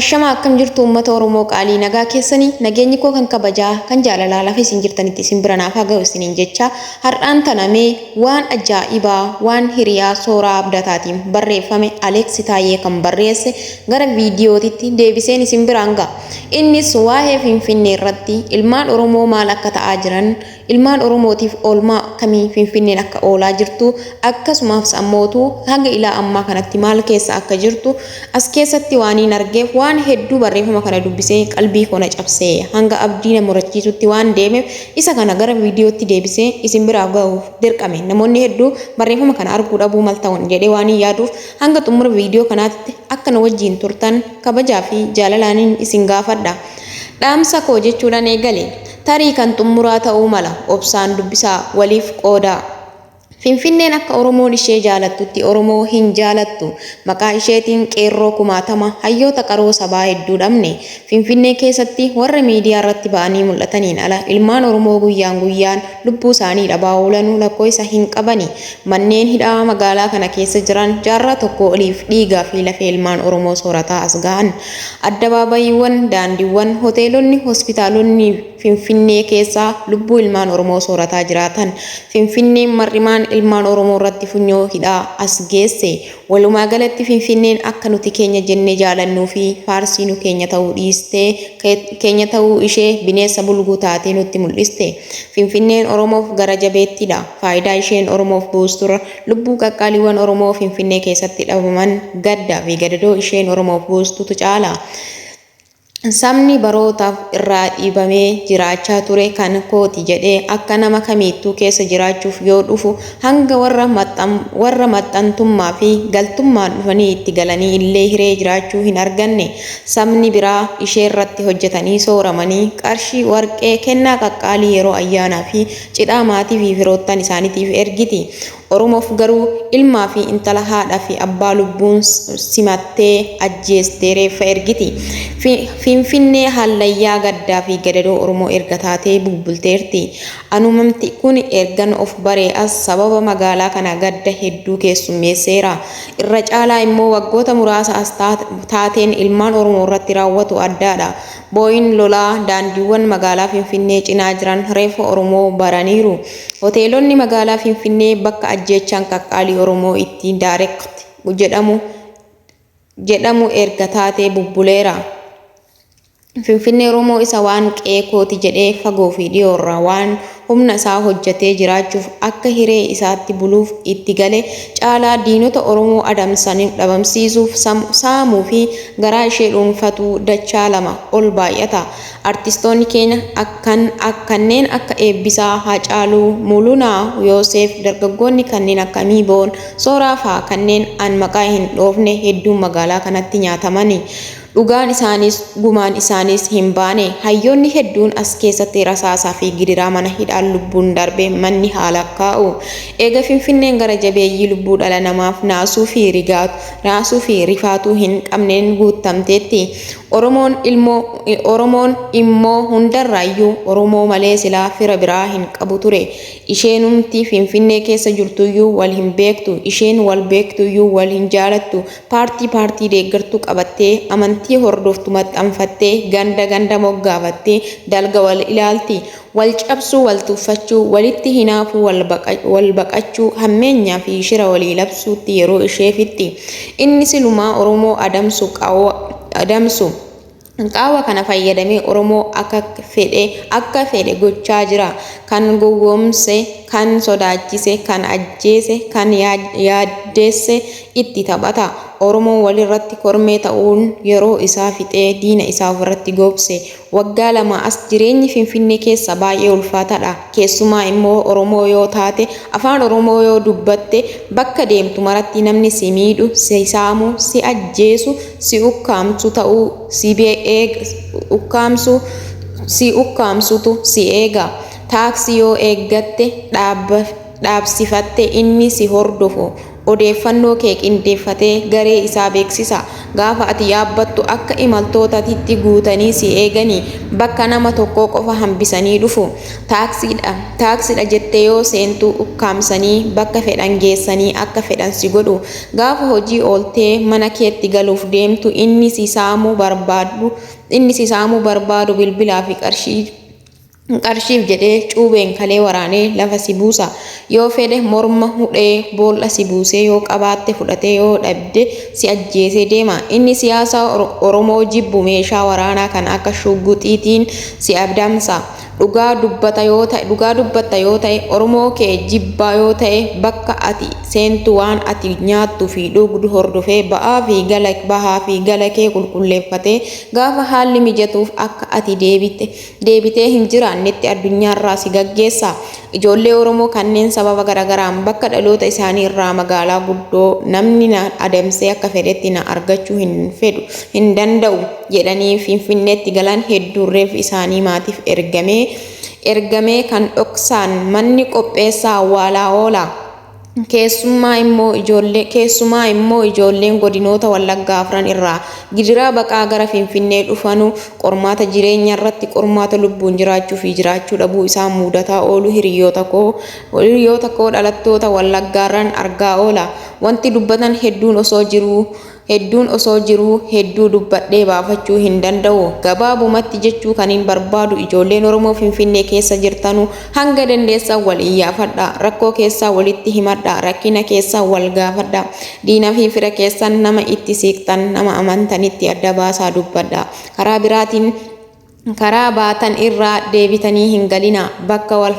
Ashamaa, akkam jirtu uummata Oromoo qaalii? Nagaa keessanii? Nageenyi koo kan kabajaa, kan jaalalaa lafa isin jirtanitti isin bira naaf haa ga'u isiniin jecha, har'aan tanamee waan ajaa'ibaa, waan hiriyaa Sooraa Abdataatiin barreeffame, Aleeksi Taayyee kan barreesse, gara viidiyootitti deebiseen isin biraan ga'a. Innis waa'ee Finfinnee irratti ilmaan Oromoo maal akka ta'aa jiran, ilmaan Oromootiif oolmaa akkamii Finfinneen akka oolaa jirtu, akkasumas ammootu haga ilaa ammaa kanatti maal keessa akka jirtu as keessatti waan hin argeef, waan hedduu barreeffama kana dubbisee qalbii koo na cabsee hanga abdii na murachiisutti waan deemeef, isa kana gara viidiyootti deebisee isin biraa ga'uuf dirqame. Namoonni hedduu barreeffama kana arguu dhabuu malta'uun jedhee waan hin yaaduuf, hanga xumura viidiyoo kanaatti akka na wajjiin turtan kabajaa fi jaalalaaniin isin gaafadha. Dhaamsa koo jechuudhaan eegale. Tarii kan xumuraa ta'uu mala, obsaan dubbisaa, waliif qoodaa. Finfinneen akka Oromoon ishee jaalattutti Oromoo hin jaalattu. Maqaa isheetiin qeerroo kumaatama, hayyoota qaroo sabaa hedduu dhabne. Finfinnee keessatti warra miidiyaa irratti ba'anii mul'ataniin ala ilmaan Oromoo guyyaan guyyaan lubbuu isaanii dhabaa oolanuu lakkoofsa hin qabani. Manneen hidhaa magaalaa kana keessa jiran jaarraa tokko oliif dhiigaa fi lafee ilmaan Oromoo soorataa as ga'an. Addabaabayiiwwan, daandiiwwan, hoteelonni, hospitaalonni Finfinnee keessaa lubbuu ilmaan Oromoo soorataa jiraatan. Finfinneen mar'imaan ilmaan Oromoo irratti funyoo hidhaa as geesse. Walumaa galatti Finfinneen akka nuti keenya jennee jaalannuu fi faarsiinu keenya ta'uu dhiistee, keenya ta'uu ishee bineensa bulguu taatee nutti mul'iste. Finfinneen Oromoof gara jabeettiidha. Faayidaa isheen Oromoof buusturra lubbuu qaqqaaliiwwan Oromoo Finfinnee keessatti dhabaman, gaddaa fi gadadoo isheen Oromoof buustutu caala. Sabni barootaaf irraa dhiibamee jiraachaa ture kan kooti jedhee akka nama kamiittuu keessa jiraachuuf yoo dhufu, hanga warra maxxantummaa fi galtummaan dhufanii itti galanii illee hiree jiraachuu hin arganne. Sabni biraa ishee irratti hojjetanii sooramanii qarshii, warqee, kennaa qaqqaalii yeroo ayyaanaa fi cidhaa maatii fi firoottan isaaniitiif ergiti. Oromoof garuu ilmaa fi intala haadha fi abbaa lubbuun simattee ajjeestee reeffa ergiti. Finfinnee hallayyaa gaddaa fi gadadoo Oromoo erga taatee bubbulteerti. Anumamti kun ergan of baree as sababa magaalaa kana gadda hedduu keessummeesseera. Irra caalaa immoo waggoota muraasa as taateen ilmaan Oromoo irratti raawwatu addaadha. Booyin lolaa daandiiwwan magaalaa Finfinnee cinaa jiran reeffa Oromoo baraniiru. Hoteelonni magaalaa Finfinnee bakka ajjeechaan qaqqaalii Oromoo itti direct jedhamu erga taatee bubbuleera. Finfinnee Oromoo isa waan qe'ee kooti jedhee fagoo fi dhiyoorraa waan humna isaa hojjetee jiraachuuf, akka hiree isaatti buluuf itti gale caalaa diinota Oromoo adamsanii dhabamsiisuuf, saamuu fi garaa ishee dhuunfatu dachaa lama ol baay'ata. Artistoonni keenya kanneen akka Eebbisaa, Haacaaluu, Mulunaa, Yoosef, dargaggoonni kanneen akka Miiboon, Sooraa fa'aa, kanneen an maqaa hin dhoofne hedduun magaalaa kanatti nyaatamani. Dhugaan isaanis gumaan isaanis hin baane. Hayyoonni hedduun as keessatti rasaasaa fi gidiraa mana hidhaan lubbuun darbe manni haa lakkaa'u. Eega Finfinneen gara jabeeyyii lubbuu dhala namaaf naasuu fi rifaatuu hin qabneen guutamteetti. Oromoon immoo hundarraayyuu Oromoo malee silaa fira biraa hin qabu ture. Isheenumti Finfinnee keessa jirtuyyuu wal hin beektu. Isheen wal beektuyyuu wal hin jaalattu. Paartii paartii deeggartuu qabattee, amantii hordoftu maxxanfattee, ganda ganda moggaafattee dalga wal ilaalti. Wal cabsuu, wal tuffachuu, walitti hinaafuu, wal baqachuu, hammeenyaa fi shira walii labsuutti yeroo ishee fixxi. Inni silumaa Oromoo adamsu qaawwa kana fayyadamee Oromoo akka fedhe gochaa jira. Kan gowwoomse, kan sodaachise, kan ajjeese, kan yaaddeesse itti taphata. Oromoon walirratti kormee ta'uun yeroo isaa fixee diina isaa ofirratti goobse. Waggaa 2 as jireenyi Finfinnee keessa baay'ee ulfaataadha. Keessumaa immoo Oromoo yoo taate, afaan Oromoo yoo dubbatte, bakka deemtu maratti namni si miidhu, si saamu, si ajjeesu, si ukkaamsu ta'uu si ukkaamsutu si eega. Taaksii yoo eeggatte dhaabsifatte inni si hordofu. Odeeffannoo kee qindeeffatee garee isaa beeksisa. Gaafa ati yaabbattu akka imaltootatti guutanii si eeganii bakka nama tokkoo qofa hambisanii dhufu. Taaksiidha jettee yoo seentu ukkaamsanii bakka fedhan geessanii akka fedhan si godhu. Gaafa hojii ooltee mana keetti galuuf deemtu inni si saamuu barbaadu bilbilaa fi qarshiif jedhee cuubeen kalee waraanee lafa si buusa. Yoo fedhe morma hudhee boolla si buusee yoo qabaatte fudhatee yoo dhabde si ajjeesee deema. Inni siyaasa Oromoo jibbu meeshaa waraanaa kan akka shugguxiitiin si adamsa. Dhugaa dubbatta yoo ta'e, Oromoo kee jibbaa yoo ta'e, bakka ati seentu waan ati nyaattuu fi dhugdu hordofee bahaa fi gala kee qulqulleeffatee gaafa haalli mijatuuf akka ati deebitee hin jiraannetti addunyaarraa si gaggeessa. Ijoollee Oromoo kanneen sababa garaagaraan bakka dhaloota isaanii irraa magaalaa guddoo namni na adamsee akka fedhetti na argachuu hin danda'u jedhanii Finfinneetti galan hedduun reeffi isaanii maatiif ergamee kan dhoksaan manni qopheessaa awwaalaa oola. Keessumaa immoo ijoolleen godinoota Wallaggaa afran irraa gidiraa baqaa gara Finfinnee dhufanu qormaata jireenya irratti qormaata lubbuun jiraachuu fi jiraachuu dhabuu isaan mudataa oolu hiriyoota koo dhalattoota Wallaggaarraan argaa oola. Wanti dubbatan hedduun osoo jiruu hedduu dubbadhee baafachuu hin danda'u. Gabaabumatti jechuu kan hin barbaadu ijoolleen Oromoo Finfinnee keessa jirtanu hanga dandeessan wal iyyaafadha. Rakkoo keessaa walitti himadha. Rakkina keessaa wal gaafadha. Diinaa fi fira keessan nama itti siiqxan nama amantanitti adda baasaa dubbadha. Karaa biraatiin karaa baatan irraa deebitanii hin galina. Bakka wal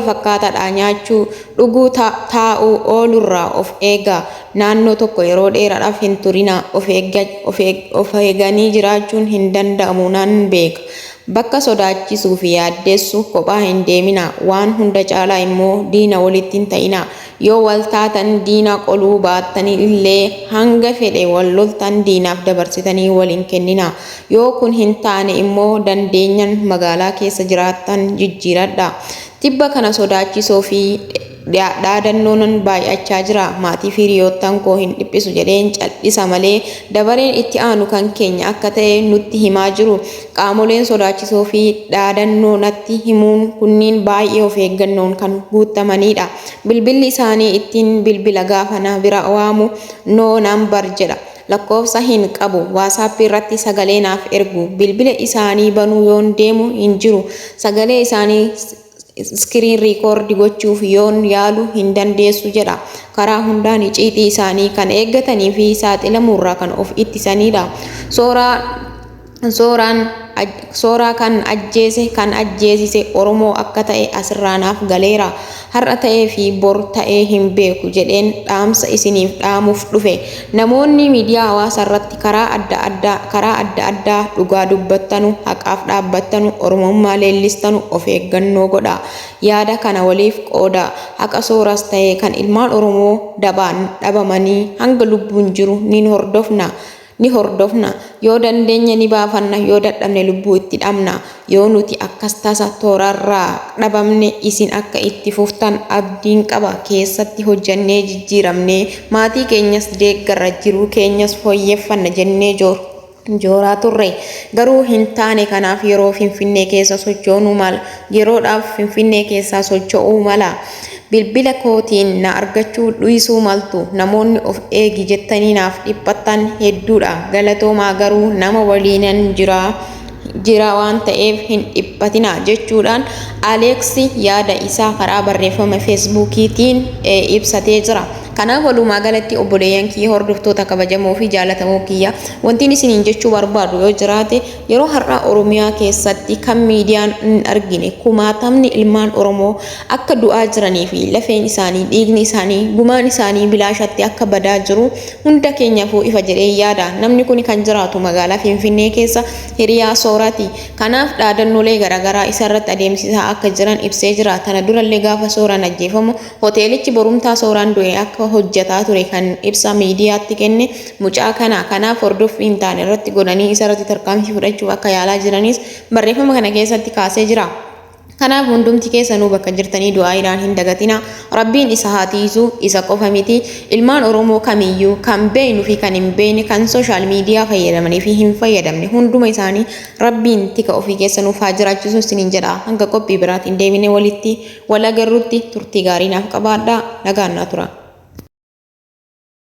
fakkaataadha nyaachuu, dhuguu, taa'uu, oolurraa of eegaa. Naannoo tokko yeroo dheeraadhaaf hin turina. Of eeganii jiraachuun hin danda'amu nan beeka. Bakka sodaachisuu fi yaaddeessu kophaa hin deemina. Waan hunda caalaa immoo diina walitti hin ta'ina. Yoo wal taatan diina qoluu baattanii illee hanga fedhe wal loltan diinaaf dabarsitanii wal hin kennina. Yoo kun hin taane immoo dandeenyan magaalaa keessa jiraattan jijjiiradha. Tibba kana sodaachisoo fi dhaadannoon baay'achaa jira. Maatii fi hiriyoottan koo hin dhiphisu jedheen cal'isa malee dabareen itti aanu kan keenya akka ta'e nutti himaa jiru. Qaamoleen sodaachisoo fi dhaadannoo natti himuun kunniin baay'ee of eeggannoon kan guutamanidha. Bilbilli isaanii ittiin bilbila gaafa na bira waamu no number jedha. Lakkoofsa hin qabu. WhatsApp irratti sagalee naaf ergu. Bilbila isaanii banuu yoon deemu hin jiru. Sagalee isaanii iskiriin riikoordi gochuuf yoon yaalu hin dandeessu jedha. Karaa hundaan icciitii isaanii kan eeggatanii fi saaxilamuurraa kan of ittisanidha. Sooraa kan ajjeese kan ajjeesise Oromoo akka ta'e asirraa naaf galeera. Har'a ta'ee fi bor ta'ee hin beeku jedheen dhaamsa isiniif dhaamuuf dhufe. Namoonni miidiyaa hawaasaa irratti karaa adda addaa dhugaa dubbattanu, haqaaf dhaabbattanu, Oromummaa leellistanu of eeggannoo godha. Yaada kana waliif qooda. Haqa sooras ta'e kan ilmaan Oromoo dhabamanii hanga lubbuun jiru ni hordofna. Yoo dandeenye ni baafanna, yoo dadhabne lubbuu itti dhabna. Yoo nuti akkas tasa toorarraa dhabamne isin akka itti fuftan abdiin qaba. Keessatti hojjannee jijjiiramnee maatii keenyas deeggarra, jiruu keenyas fooyyeffanna jennee jooraa turre. Garuu hin taane. Kanaaf yeroo Finfinnee keessa socho'uu mala. Yeroodhaaf Finfinnee keessaa socho'uu mala. Bilbila kootiin na argachuu dhiisuu maltu. Namoonni of eegi jettanii naaf dhiphattan hedduudha. Galatoomaa garuu nama waliinan jira waan ta'eef hin dhiphatina jechuudhaan Aleeksi yaada isaa karaa barreeffama Feesbuukiitiin ibsatee jira. Kanaaf walumaa galatti obboleeyyan kiyya hordoftoota kabajamoo fi jaallatamoo kiyya wantiin isiniin jechuu barbaadu yoo jiraate yeroo har'aa Oromiyaa keessatti kan miidiyaan hin argine kumaatamni ilmaan Oromoo akka du'aa jiranii fi lafeen isaanii, dhiigni isaanii, gumaan isaanii bilaashatti akka badaa jiru hunda keenyaafuu ifa jedhee yaada. Namni kun kan jiraatu magaalaa Finfinnee keessa hiriyaa Sooraati. Kanaaf dhaadannoolee garaagaraa isarratti adeemsisaa akka jiran ibsee jira. Tana durallee gaafa Sooraan ajjeefamu hoteelichi borumtaa Sooraan du'e akka hojjetaa ture kan ibsa miidiyaatti kenne mucaa kana. Kanaaf hordoffii hin taane irratti godhanii isarratti tarkaanfii fudhachuuf akka yaalaa jiranis barreeffama kana keessatti kaasee jira. Kanaaf hundumti keessanuu bakka jirtanii du'aa'iidhaan hin dagatina. Rabbiin isa haa tiisu, isa qofa miti. Ilmaan Oromoo kamiyyuu kan beeknu fi kan hin beekne, kan sooshaal miidiyaa fayyadamanii fi hin fayyadamne hunduma isaanii Rabbiin tika ofii keessa nuuf haa jiraachisu isiniin jedha. Hanga qophii biraatiin deebinee walitti wal agarrutti turtii gaarii naaf qabaadhaa. Nagaan naa tura.